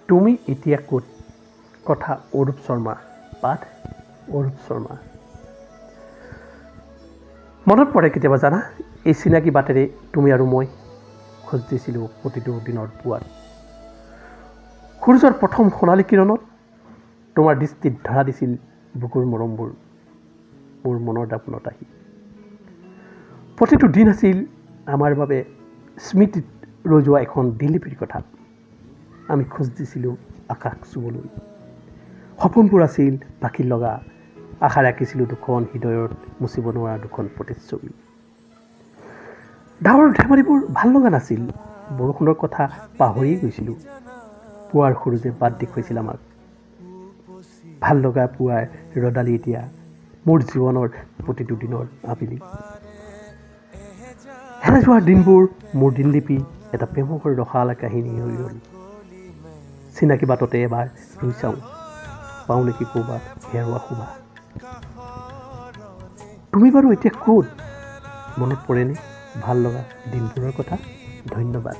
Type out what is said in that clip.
তুমি এতিয়া ক'ত? কথা অৰূপ শৰ্মা, পাঠ অৰূপ শৰ্মা। মনত পৰে কেতিয়াবা জানা, এই চিনাকি বাটেৰে তুমি আৰু মই খোজ দিছিলোঁ প্ৰতিটো দিনৰ পুৱাত। সূৰ্যৰ প্ৰথম সোণালী কিৰণত তোমাৰ দৃষ্টিত ধৰা দিছিল বুকুৰ মৰমবোৰ মোৰ মনৰ দাপোনত আহি। প্ৰতিটো দিন আছিল আমাৰ বাবে স্মৃতিত ৰৈ যোৱা এখন দিনলিপিৰ কথা। আমি খোজ দিছিলোঁ আকাশ চুবলৈ। সপোনবোৰ আছিল পাখি লগা। আশা ৰাখিছিলোঁ দুখন হৃদয়ত মুচিব নোৱাৰা দুখন প্ৰতিচ্ছবি। ডাৱৰৰ ধেমালিবোৰ ভাল লগা নাছিল। বৰষুণৰ কথা পাহৰিয়ে গৈছিলোঁ। পুৱাৰ সূৰুজে বাট দেখুৱাইছিল আমাক। ভাল লগা পুৱাৰ ৰ'দালি এতিয়া মোৰ জীৱনৰ প্ৰতিটো দিনৰ আবেলি। হেৰাই যোৱাৰ দিনবোৰ মোৰ দিনলিপি এটা প্ৰেমৰ ৰসাল কাহিনী হৈ ৰ'ল। চিনাকি বাটতে এবাৰ ৰুই চাওঁ, পাওঁ নেকি ক'ৰবাত হেৰুৱা শোভা। তুমি বাৰু এতিয়া ক'ত? মনত পৰেনে ভাল লগা দিনবোৰৰ কথা? ধন্যবাদ।